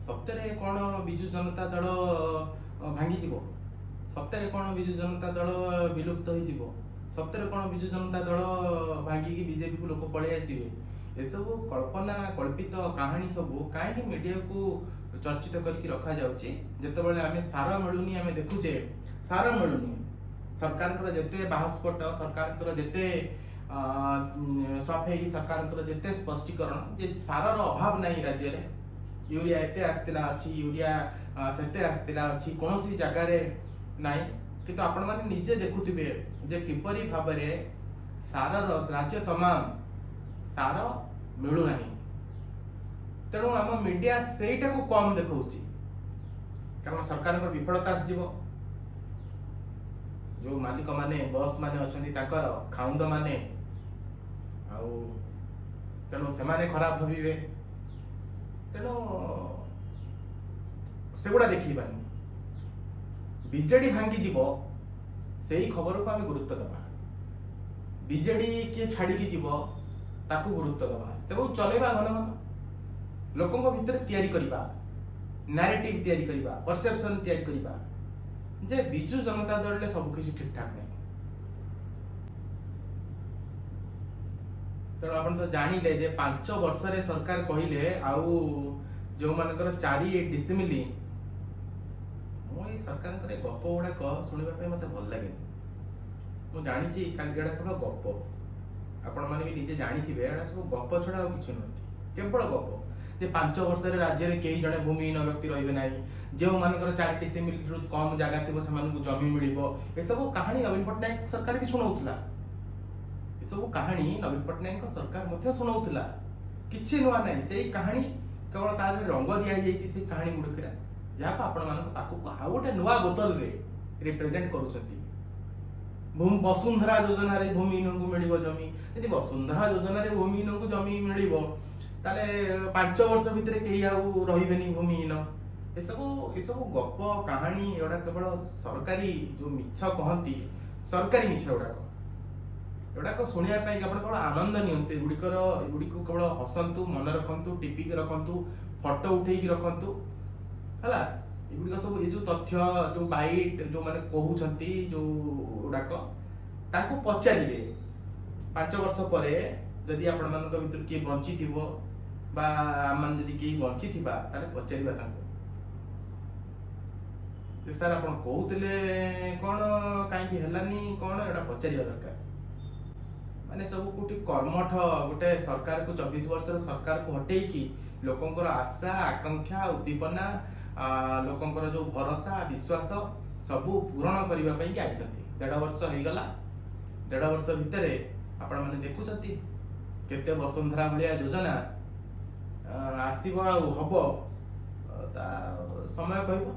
ସତରେ କ'ଣ ବିଜୁ ଜନତା ଦଳ ଭାଙ୍ଗିଯିବ? ସତରେ କ'ଣ ବିଜୁ ଜନତା ଦଳ ବିଲୁପ୍ତ ହେଇଯିବ? ସତରେ କ'ଣ ବିଜୁ ଜନତା ଦଳ ଭାଙ୍ଗିକି ବିଜେପିକୁ ଲୋକ ପଳେଇ ଆସିବେ? ଏସବୁ କଳ୍ପନା କଳ୍ପିତ କାହାଣୀ ସବୁ କାହିଁକି ମିଡ଼ିଆକୁ ଚର୍ଚ୍ଚିତ କରିକି ରଖାଯାଉଛି? ଯେତେବେଳେ ଆମେ ସାର ମିଳୁନି, ଆମେ ଦେଖୁଛେ ସାର ମିଳୁନି, ସରକାରଙ୍କର ଯେତେ ବାହସ୍ଫୋଟ, ସରକାରଙ୍କର ଯେତେ ସଫେଇ, ସରକାରଙ୍କର ଯେତେ ସ୍ପଷ୍ଟୀକରଣ ଯେ ସାରର ଅଭାବ ନାହିଁ ରାଜ୍ୟରେ, ୟୁରିଆ ଏତେ ଆସିଥିଲା ଅଛି, ୟୁରିଆ ସେତେ ଆସିଥିଲା ଅଛି, କୌଣସି ଜାଗାରେ ନାହିଁ। କିନ୍ତୁ ଆପଣମାନେ ନିଜେ ଦେଖୁଥିବେ ଯେ କିପରି ଭାବରେ ସାରର ରାଜ୍ୟ ତମାମ ସାର ମିଳୁନାହିଁ। ତେଣୁ ଆମ ମିଡିଆ ସେଇଟାକୁ କମ୍ ଦେଖାଉଛି, କାରଣ ସରକାରଙ୍କର ବିଫଳତା ଆସିଯିବ। ଯୋଉ ମାଲିକମାନେ, ବସ୍ ମାନେ ଅଛନ୍ତି, ତାଙ୍କର ଖାଉନ୍ଦ ମାନେ, ଆଉ ତେଣୁ ସେମାନେ ଖରାପ ଭାବିବେ। ତେଣୁ ସେଗୁଡ଼ା ଦେଖେଇବାନି। ବିଜେଡି ଭାଙ୍ଗିଯିବ, ସେଇ ଖବରକୁ ଆମେ ଗୁରୁତ୍ୱ ଦେବା। ବିଜେଡି କିଏ ଛାଡ଼ିକି ଯିବ, ତାକୁ ଗୁରୁତ୍ୱ ଦେବା। ତାକୁ ଚଲେଇବା, ଘନ ଘନ ଲୋକଙ୍କ ଭିତରେ ତିଆରି କରିବା, ନାରେଟିଭ ତିଆରି କରିବା, ପରସେପସନ ତିଆରି କରିବା ଯେ ବିଜୁ ଜନତା ଦଳରେ ସବୁ କିଛି ଠିକ ଠାକ ନାହିଁ। ତେଣୁ ଆପଣ ତ ଜାଣିଲେ ଯେ 5 ବର୍ଷରେ ସରକାର କହିଲେ, ଆଉ ଯେଉଁମାନଙ୍କର 4 ଡିସିମିଲି, ମୁଁ ଏଇ ସରକାରଙ୍କର ଏ ଗପ ଗୁଡାକ ଶୁଣିବା ପାଇଁ ମତେ ଭଲ ଲାଗେନି। ମୁଁ ଜାଣିଛି କାଲି ଏଇଟା କେବଳ ଗପ। ଆପଣମାନେ ବି ନିଜେ ଜାଣିଥିବେ, ଏଇଟା ସବୁ ଗପ ଛଡା ଆଉ କିଛି ନୁହନ୍ତି, କେବଳ ଗପ ଯେ 5 ବର୍ଷରେ ରାଜ୍ୟରେ କେହି ଜଣେ ଭୂମିହୀନ ବ୍ୟକ୍ତି ରହିବେ ନାହିଁ, ଯେଉଁମାନଙ୍କର 4 ଡିସିମିଲରୁ କମ ଜାଗା ଥିବ ସେମାନଙ୍କୁ ଜମି ମିଳିବ। ଏସବୁ କାହାଣୀ ନବୀନ ପଟ୍ଟନାୟକ ସରକାର ବି ଶୁଣଉଥିଲା। ଏସବୁ କାହାଣୀ ନବୀନ ପଟ୍ଟନାୟକଙ୍କ ସରକାର ମଧ୍ୟ ଶୁଣଉଥିଲା। କିଛି ନୂଆ ନାହିଁ। ସେଇ କାହାଣୀ, କେବଳ ତା ଦେହରେ ରଙ୍ଗ ଦିଆଯାଇଛି ସେଇ କାହାଣୀ ଗୁଡ଼ିକରେ, ଯାହାକୁ ଆପଣମାନଙ୍କ ପାଖକୁ ଆଉ ଗୋଟେ ନୂଆ ବୋତଲରେ ରିପ୍ରେଜେଣ୍ଟ କରୁଛନ୍ତି। ବସୁନ୍ଧରା ଯୋଜନାରେ ଭୂମିହୀନଙ୍କୁ ମିଳିବ ଜମି। ଯଦି ବସୁନ୍ଧରା ଯୋଜନାରେ ଭୂମିହୀନଙ୍କୁ ଜମି ମିଳିବ, ତାହେଲେ 5 ବର୍ଷ ଭିତରେ କେହି ଆଉ ରହିବେନି ଭୂମିହୀନ। ଏସବୁ ଗପ କାହାଣୀ, ଏଗୁଡ଼ା କେବଳ ସରକାରୀ ଯୋଉ ମିଛ କହନ୍ତି, ସରକାରୀ ମିଛ ଗୁଡାକ। ଏଗୁଡ଼ାକ ଶୁଣିବା ପାଇଁ ଆପଣ କେବଳ ଆନନ୍ଦ ନିଅନ୍ତୁ। ଏଗୁଡ଼ିକୁ କେବଳ ହସନ୍ତୁ, ମନେ ରଖନ୍ତୁ, ଟିପିକି ରଖନ୍ତୁ, ଫଟୋ ଉଠେଇକି ରଖନ୍ତୁ, ହେଲା? ଏଗୁଡ଼ିକ ସବୁ, ଏ ଯୋଉ ତଥ୍ୟ, ଯୋଉ ବାଇଟ୍, ଯୋଉମାନେ କହୁଛନ୍ତି ଯୋଉ ଗୁଡାକ, ତାଙ୍କୁ ପଚାରିବେ 5 ବର୍ଷ ପରେ। ଯଦି ଆପଣମାନଙ୍କ ଭିତରୁ କିଏ ବଞ୍ଚିଥିବ ବା ଆମମାନେ ଯଦି କେହି ବଞ୍ଚିଥିବା, ତାହେଲେ ପଚାରିବା ତାଙ୍କୁ ଯେ ସାର୍, ଆପଣ କହୁଥିଲେ କ'ଣ, କାହିଁକି ହେଲାନି କ'ଣ? ଏଇଟା ପଚାରିବା ଦରକାର। ମାନେ ସବୁ କୋଉଠି କର୍ମଠ ଗୋଟେ ସରକାରକୁ, 24 ବର୍ଷର ସରକାରକୁ ହଟେଇକି ଲୋକଙ୍କର ଆଶା, ଆକାଂକ୍ଷା, ଉଦ୍ଦୀପନା, ଲୋକଙ୍କର ଯୋଉ ଭରସା, ବିଶ୍ୱାସ ସବୁ ପୂରଣ କରିବା ପାଇଁ କି ଆଇଛନ୍ତି। ଦେଢ଼ ବର୍ଷ ହେଇଗଲା। ଦେଢ଼ ବର୍ଷ ଭିତରେ ଆପଣମାନେ ଦେଖୁଛନ୍ତି କେତେ ବସୁନ୍ଧରା ଭଳିଆ ଯୋଜନା ଆସିବ ଆଉ ହବ, ତା ସମୟ କହିବ।